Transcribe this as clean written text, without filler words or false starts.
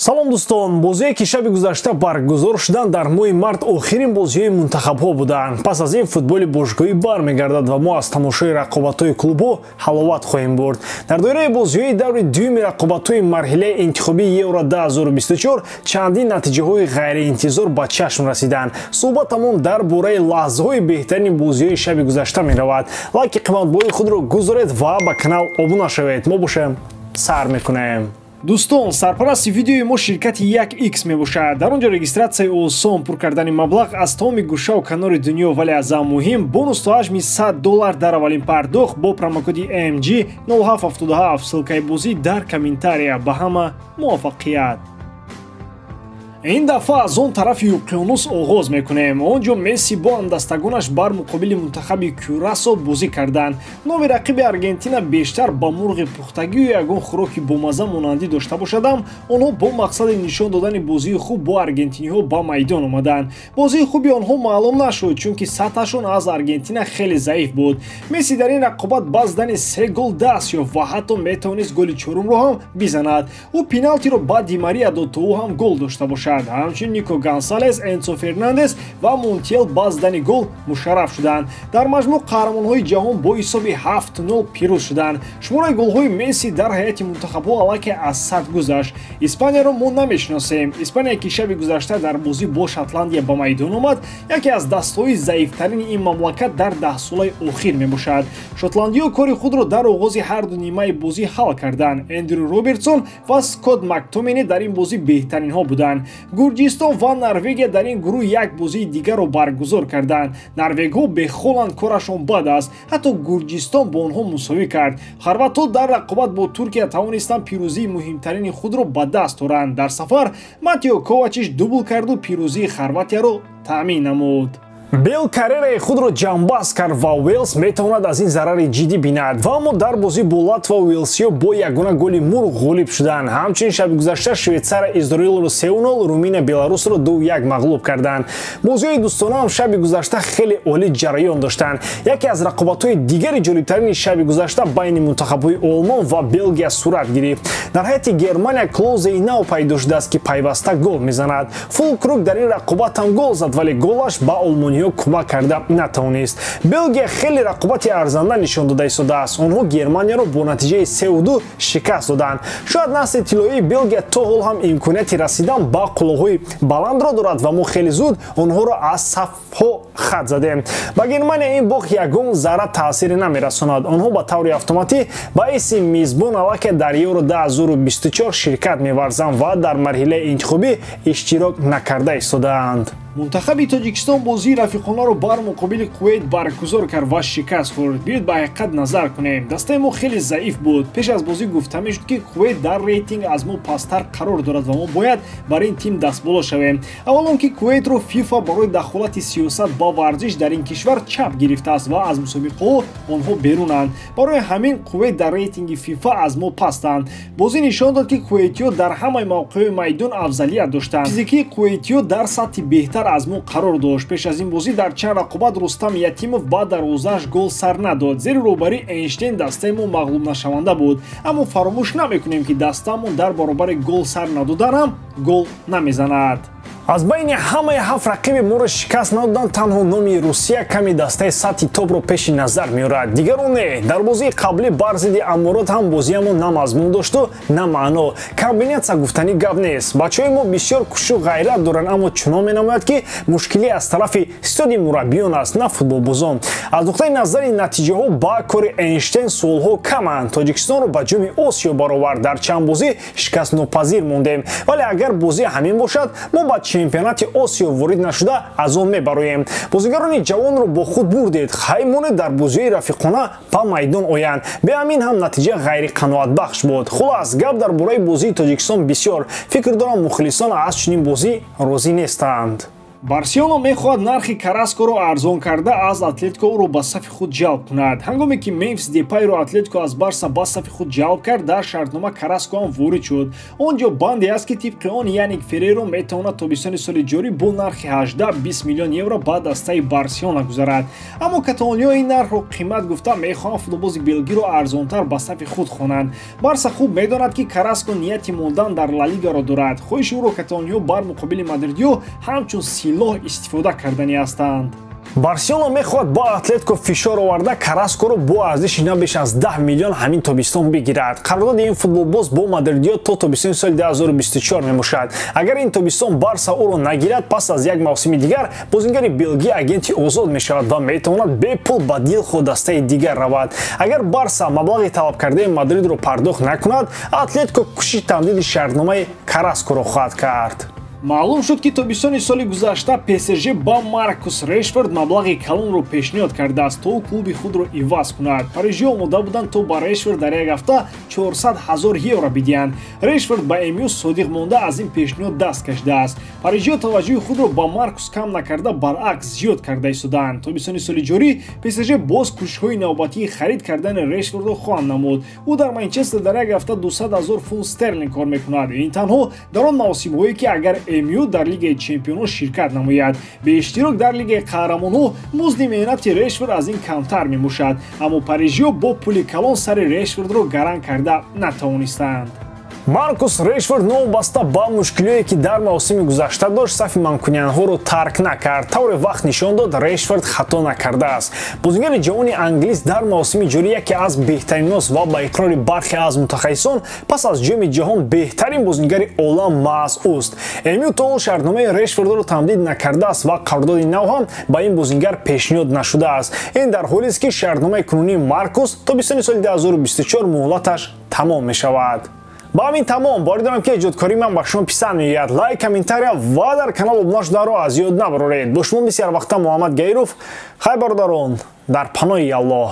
Салом, дӯстон! Бозие, ки шаби гузашта баргузор шуданд, дар моҳи март охирин бозиҳои мунтахабҳо буданд. Пас аз ин футболи бошгоҳӣ бармегардад ва мо аз тамошои рақобатҳои клубҳо ҳаловат хоҳем бурд. Дар доираи бозиҳои даври дуюми рақобатҳои марҳилаи интихобии Евро 2024 чандин натиҷаҳои ғайриинтизор ба чашм расиданд. Суҳбатамон дар бораи лаҳзаҳои беҳтарини бозиҳои шаби гузашта меравад. Лайки қиматбоҳои худро гузоред ва ба канал обуна шавед. Мо бошем, сар мекунем. Дӯстон, сарпарасти видеои мо ширкати 1X мебошад. Дар он ҷо регистратсияи осон, пур кардани маблағ аз тамоми гӯшаву канори дунё, вале аз ҳама муҳим бонус то ҳаҷми 100 доллар дар аввалин пардохт бо промокоди MG 0777. Ссылкаи бозӣ дар комментария. Ба ҳама муваффақият! Ин дафъа аз он тарафи уқёнус оғоз мекунем. Он ҷо Месси бо ҳамдастагонаш бар муқобили мунтахаби Кюрасо бозӣ карданд. Номи рақиби Аргентина бештар ба мурғи пухтагию ягон хӯроки бомазза монандӣ дошта бошадам, онҳо бо мақсади нишон додани бозии хуб бо аргентиниҳо ба майдон омаданд. Бозии хуби онҳо маълум нашуд, чунки сатҳашон аз Аргентина хеле заиф буд. Месси дар ин рақобат ба задани се гол даст ёфт ва ҳатто метавонист голи чорумро ҳам бизанад. Ӯ пеналтиро ба Ди Мария дод, то ӯ ҳам гол дошта бошад. Ҳамчунин Нико Гонсалес, Энсо Фернандес ва Монтиел ба задани гол мушарраф шуданд. Дар маҷмӯъ қаҳрамонҳои ҷаҳон бо ҳисоби 7-0 пирӯз шуданд. Шумораи голҳои Месси дар ҳайати мунтахабҳо аллакай аз 100 гузашт. Испанияро мо намешиносем. Испания, ки шаби гузашта дар бозӣ бо Шотландия ба майдон омад, яке аз дастҳои заифтарини ин мамлакат дар даҳсолаи охир мебошад. Шотландиё кори худро дар оғози ҳарду нимаи бозӣ ҳал карданд. Эндрю Робертсон ва Скотт Мактомини дар ин бозӣ беҳтаринҳо буданд. Гурҷистон ва Норвегия дар ин гурӯҳ як бозии дигарро баргузор карданд. Норвегҳо бе Холанд корашон бад аст, ҳатто Гурҷистон бо онҳо мусовӣ кард. Хорватҳо дар рақобат бо Туркия тавонистанд пирӯзии муҳимтарини худро ба даст оранд. Дар сафар Матео Ковачич дубл карду пирӯзии Хорватияро таъмин намуд. Бел карьераи худро ҷамъбаст кард ва Уэлс метавонад аз ин зарари ҷиддӣ бинад. Ва аммо дар бозӣ бо Латва уэлсиё бо ягона голи мурғ ғолиб шуданд. Ҳамчунин шаби гузашта Швейтсария Изроилро 3-0, Руминия Беларусро 2-1 мағлуб карданд. Бозиҳои дӯстона ҳам шаби гузашта хеле олӣ ҷараён доштанд. Яке аз рақобатҳои дигари ҷолибтарини шаби гузашта байни мунтахабҳои Олмон ва Белгия сурат гирифт. Дар ҳайати Германия Клозеи нав пайдо шудааст, ки пайваста гол мезанад. Фулкруг дар ин рақобат ҳам гол зад, вале голаш ба олмониҳо кӯмак карда натавонист. Белгия хеле рақобати арзанда нишон дода истодааст. Онҳо Германияро бо натиҷаи 3-2 шикаст доданд. Шояд насли тиллоии Белгия то ҳол ҳам имконияти расидан ба қуллаҳои баландро дорад ва мо хеле зуд онҳоро аз сафҳо хат задем. Ба Германия ин бохт ягон зарра таъсире намерасонад. Онҳо ба таври автоматӣ ба ҳайси мизбон аллакай дар Евро 2024 ширкат меварзанд ва дар марҳилаи интихобӣ иштирок накарда истодаанд. Мунтахаби Тоҷикистон бозии рафиқонаро бар муқобили Кувейт баргузор кард ва шикаст хӯрд. Биёед, ба ҳақиқат назар кунем. Дастаи мо хеле заиф буд. Пеш аз бозӣ гуфта мешуд, ки Кувейт дар рейтинг аз мо пасттар қарор дорад ва мо бояд бар ин тим дастболо шавем. Аввал он ки Кувейтро ФИФА барои дахолати сиёсат ба варзиш дар ин кишвар чап гирифтааст ва аз мусобиқаҳо онҳо берунанд. Барои ҳамин Кувейт дар рейтинги ФИФА аз мо пастанд. Бозӣ нишон дод, ки кувейтиҳо дар ҳамаи мавқеъҳои майдон афзалият доштанд. Физикии кувейтиҳо дар сатҳи беҳтар аз мо қарор дошт. Пеш аз ин бозӣ дар чанд рақобат Рустам Ятимов ба дарвозааш гол сар надод. Зери роҳбарии Эйнштейн дастаи мо мағлубнашаванда буд, аммо фаромӯш намекунем, ки дастаамон дар баробари гол сар надодан ҳам гол намезанад. Аз байни ҳамаи ҳафт рақиби моро шикаст надоданд, танҳо номи Русия ками дастаи сатҳи топро пеши назар меорад, дигарон не. Дар бозии қаблӣ бар зидди Аморот ҳам бозиамон на мазмун дошту, на маъно. Комбинатсия гуфтанӣ гап нест. Бачаҳои мо бисёр кӯшу ғайрат доранд, аммо чунон менамояд, ки мушкилӣ аз тарафи истоди мураббиён аст, на футболбозон. Аз нуқтаи назари натиҷаҳо ба кори Эйнштейн суолҳо каманд. Тоҷикистонро ба Ҷоми Осиё баровард. Дар чанд бозӣ шикастнопазир мондем, вале агар бозӣ ҳамин бошад, мо ба чемпионати Осиё ворид нашуда аз он мебароем. Бозигарони ҷавонро бо худ бурдед, хай монед, дар бозиҳои рафиқона ба майдон оянд. Беамин ҳам натиҷа ғайриқаноатбахш буд. Хулас, гап дар бораи бозии Тоҷикистон бисёр. Фикр дорам, мухлисон аз чунин бозӣ розӣ нестанд. Барселона мехоҳад нархи Караскоро арзон карда аз Атлетико ӯро ба сафи худ ҷалб кунад. Ҳангоме ки Мемфис Депайро Атлетико аз Барса ба сафи худ ҷалб кард, дар шартнома Караско ҳам ворид шуд. Он ҷо банде аст, ки тибқи он Яник Ферреро метавонад тобистони соли ҷорӣ бо нархи 18-20 миллион евро ба дастаи Барселона гузарад. Аммо каталониҳо ин нархро қимат гуфта мехоҳанд футболбози белгиро арзонтар ба сафи худ хонанд. Барса хуб медонад, ки Караско нияти мондан дар Ла Лигаро дорад. Хоҳиши ӯро каталониҳо бар муқобили мадридиҳо ҳамчун силоҳ истифода карданӣ ҳастанд. Барселона мехоҳад бо Атлетико фишор оварда Караскоро бо арзиши на беш аз 10 миллион ҳамин тобистон бигирад. Қарордоди ин футболбоз бо мадридиё то тобистони соли 2024 мебошад. Агар ин тобистон Барса ӯро нагирад, пас аз як мавсими дигар бозингари белгия агенти озод мешавад ва метавонад бепул ба дилхоҳ дастаи дигар равад. Агар Барса маблағи талабкардаи Мадридро пардохт накунад, Атлетико кӯшиши тамдиди шартномаи Караскоро хоҳад кард. Маълум шуд, ки тобистони соли гузашта ПСЖ ба Маркус Решфорд маблағи калонро пешниҳод кардааст, то клуби худро иваз кунад. Парижиҳо омода буданд, то ба Решфорд дар як ҳафта 400 ҳазор евро бидиҳанд. Решфорд ба МЮ содиқ монда аз ин пешниҳод даст кашидааст. Парижиҳо таваҷҷӯҳи худро ба Маркус кам накарда, баръакс зиёд карда истодаанд. Тобистони соли ҷорӣ ПСЖ боз кӯшишҳои навбатии харид кардани Решфордро хоҳанд намуд. Ӯ дар Манчестер дар як ҳафта 200 ҳазор фунт стерлинг кор мекунад. Ин танҳо дар он мавсимҳое, ки агар МЮ дар Лигаи Чемпионҳо ширкат намояд. Бе иштирок дар Лигаи Қаҳрамонҳо музди меҳнати Решфорд аз ин камтар мебошад, аммо парижиҳо бо пули калон сари Решфордро гаранг карда натавонистанд. Маркус Решфорд новобаста ба мушкилиҳое, ки дар мавсими гузашта дошт, сафи манкуниянҳоро тарк накард. Тавре вақт нишон дод, Решфорд хато накардааст. Бозингари ҷавони англис дар мавсими ҷорӣ яке аз беҳтаринҳост ва ба иқрори бархе аз мутахассисон пас аз Ҷоми ҷаҳон беҳтарин бозингари олам маҳз ӯст. МЮ то ҳол шартномаи Решфордро тамдид накардааст ва қарордоди нав ҳам ба ин бозингар пешниҳод нашудааст. Ин дар ҳолест, ки шартномаи кунунии Маркус тобистони соли 2024 муҳлаташ тамом мешавад. Ба ҳамин тамом. Боварӣ дорам, ки эҷодкории ман ба шумо писанд меояд. Лайк, комментария ва дар канал обуна шуданро аз ёд набароред. Бо шумо мисли ҳар вақта Муҳаммад Гаиров. Хайр, бародарон, дар паноҳи Аллоҳ.